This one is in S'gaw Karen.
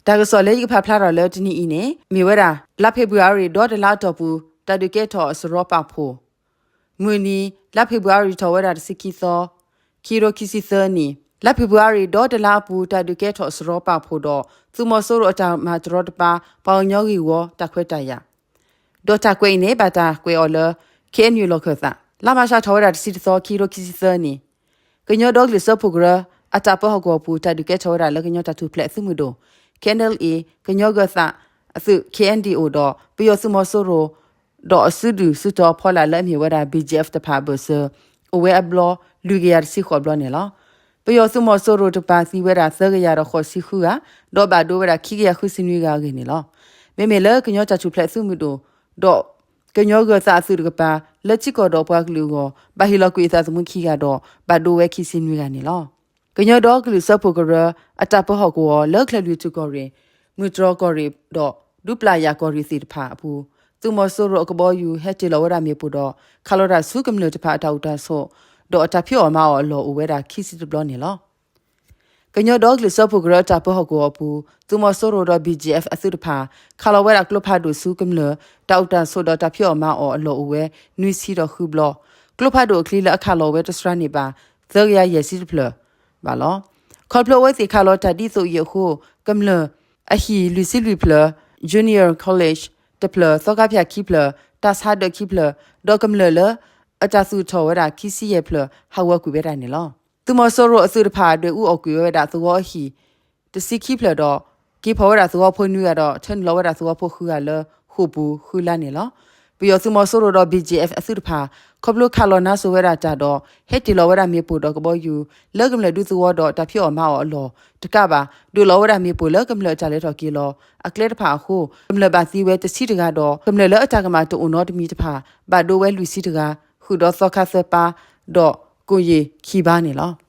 တၢ်ကစီၣ်လၢယကဖးဖျါထီၣ်လၢတနံၤအံၤန့ၣ် မ့ၢ်ဝဲဒၣ် လါဖ့ၤဘြူၤအါရံၤဒီတလါအတီၢ်ပူၤ တၢ်ဒုးကဲထီၣ်အစရီပာ်ဖှိၣ် မုၢ်နံၤ လါဖ့ၤဘြူၤအါရံၤထီၣ်ဝဲဒၣ်တဆံခံသီ, ခံကထိခံဆံသၢနံၣ်, လါဖ့ၤဘြူၤအါရံၤဒီတလါအပူၤ တၢ်ဒုးကဲထီၣ်အစရီပာ်ဖှိၣ်ဒီး သုးမီၤစိရိၤအတၢ်မၤတရီတပါ ပှၤကညီဂ့ၢ်ဝီတၢ်ခွဲးတၢ်ယာ် ဒီးတၢ်ကွဲးအံၤန့ၣ် ဘၣ်တၢ်ကွဲးအီၤလၢ ခ့ၣ်အဲၣ်ယူၣ် လီၢ်ခၢၣ်သး လါမၤရှးထီၣ်ဝဲဒၣ်တဆံတသီ ခံကထိခံဆံသၢနံၣ်, ကညီဒီကလုာ်စၢဖှိၣ်ကရၢ အတၢ်ပၢဟီၣ်ကဝီၤပူၤ တၢ်ဒုးကဲထီၣ်ဝဲဒၣ်လၢကညီတၢ်ထူၣ်ဖျဲးသုးမုၢ်ဒိၣ် ခ့ၣ်အဲၣ်ယူၣ် ကညီဂၢၤသးအသုး ခ့ၣ်အဲၣ်ယူၣ် ဒီး ပယီၤသုးမီၤစိရိၤ ဒီးအစုဒုၣ်စုတီၤအဖီလာ်လၢအမ့ၢ်ဝဲဒၣ် ဘီၣ်ကၠံၣ်အဲၣ် တဖၣ်အဘၢၣ်စၢၤ အိၣ်ဝဲအဘျီ လွံၢ်ကယၤတဆံဃိးဘျီန့ၣ်လီၤ. ပယီၤသုးမီၤစိရိၤတကပၤသံဝဲဒၣ်သၢကယၤဒီးဃိးဆံဃုဂၤ, ဒီးဘၣ်ဒိဝဲဒၣ်ခံကယၤဃုဆံနွံဂၤအဂ့ၢ်န့ၣ်လီၤ. မ့မ့ၢ်လၢကညီတၢ်ထူၣ်ဖျဲးသုးမုၢ်ဒိၣ် ဒီး ကညီဂၢၤသးအသုးတကပၤ လၢထံကီၢ်ဒီးပှၤကလုာ်အဂီၢ် ဘၣ်ဟ့ၣ်လီၤကွံာ်အသးသမူခံဂၤဒီး ဘၣ်ဒိဝဲခံဆံနွံဂၤန့ၣ်လီၤ. ကညီဒီကလုာ်စၢဖှိၣ်ကရၢ အတၢ်ပၢဟီၣ်ကဝီၤ လၢချၢၣ်လွံၢ်ထူၣ်ကီၢ်ရ့ၣ်, မုၢ်တြီၢ်ကီၢ်ရ့ၣ် ဒီးဒူပျၢ်ယၣ်ကီၢ်ရ့ၣ်သ့ၣ်တဖၣ်အပူၤ သုးမီၤစိရိၤအကဘီယူၤဟဲတ့ၢ်လီၤဝဲဒၣ်မ့ၣ်ပိၢ်ဒီး ခးလီၤတၢ်ဆူကမျၢၢ်တဖၣ်အတၢ်အိၣ်တၢ်ဆိး ဒီးအတၢ်ဖံးအီၣ်မၤအီၣ်အလီၢ်အိၣ်ဝဲဒၣ်ခံဆံတဘျီန့ၣ်လီၤ. ကညီဒီကလုာ်စၢဖှိၣ်ကရၢအတၢ်ပၢဟီၣ်ကဝီၤအပူၤ သုးမီၤစိရိၤဒီး ဘီၣ်ကၠံၣ်အဲၣ် အသုးတဖၣ် ခးလီၤဝဲဒၣ်ကျိဖးဒိၣ်ဆူကမျၢၢ် တၢ်အိၣ်တၢ်ဆိးဒီးတၢ်ဖံးအီၣ်မၤအီၣ်အလီၢ်အိၣ်ဝဲ နွံဆံဒီးဃုဘျီ, ကျိဖးဒိၣ်အချံလၢအခးလီၤဝဲတစှၤန့ၢ်ဘၣ် သၢကယၤယဲၢ်ဆံတဖျၢၣ်ဘၣ်လီၤ. ခီဖျိအဝဲသ့ၣ်ခးလီၤတၢ်ဒ်သိးအံၤအဃိ ကမျၢၢ်အဟံၣ်လွံၢ်ဆံလွံၢ်ဖျၢၣ်, Junior College တဖျၢၣ်, သီခါဖၠၣ်ခံဖျၢၣ်, တၢ်ဆါဒၢးခံဖျၢၣ်, ဒီးကမျၢၢ်လၢအတၢ်သူၣ်ထီၣ်ဝဲဒၣ်ခံဆံယဲၢ်ဖျၢၣ် ဟးဂီၤကွံာ်ဝဲဒၣ်န့ၣ်လီၤ. သုးမီၤစိရိၤအသုးတဖၣ် ဒွဲၣ်အူအီၣ်ကွံာ်ဝဲဒၣ်သဝီအဟံၣ် တဆံခံဖျၢၣ်ဒီး က့ၤဖီၣ်ဝဲဒၣ်သဝီဖိနွံဂၤဒီး ထၢနုာ်လီၤဝဲဒၣ်သဝီဖိဃုဂၤလၢဃိာ်ပူၤဃုလါန့ၣ်လီၤ. ပယီၤသုးမီၤစိရိၤဒီး ဘီၣ်ကၠံၣ်အဲၣ် အသုးတဖၣ် ခီဖျိခးလီၤနါစိၤဝဲဒၣ်တၢ်ဒီး ဟဲတ့ၢ်လီၤဝဲဒၣ်မ့ၣ်ပိၢ်ဒီးကဘီယူၤ လၢကမျၢၢ်ဒူသဝီဒီးတၢ်ဖံးအီၣ်မၤအီၣ်အလီၢ်တကးဘၣ် ဒုးလီၤဝဲဒၣ်မ့ၣ်ပိၢ်လၢကမျၢၢ်အတၢ်လဲၤထီၣ်က့ၤလီၤအကျဲတဖၣ်အဃိ ကမျၢၢ်ဘၣ်သံဝဲတဆံတဂၤဒီး ကမျၢၢ်လၢအတၢ်ကမၣ်တအိၣ်နီတမံၤတဖၣ် ဘၣ်ဒိဝဲလွံၢ်ဆံတဂၤ ဃုာ်ဒီးသီခါသၢပၢ် ဒီးကိၣ်ယ့ၢ်ခံပၢ်န့ၣ်လီၤ.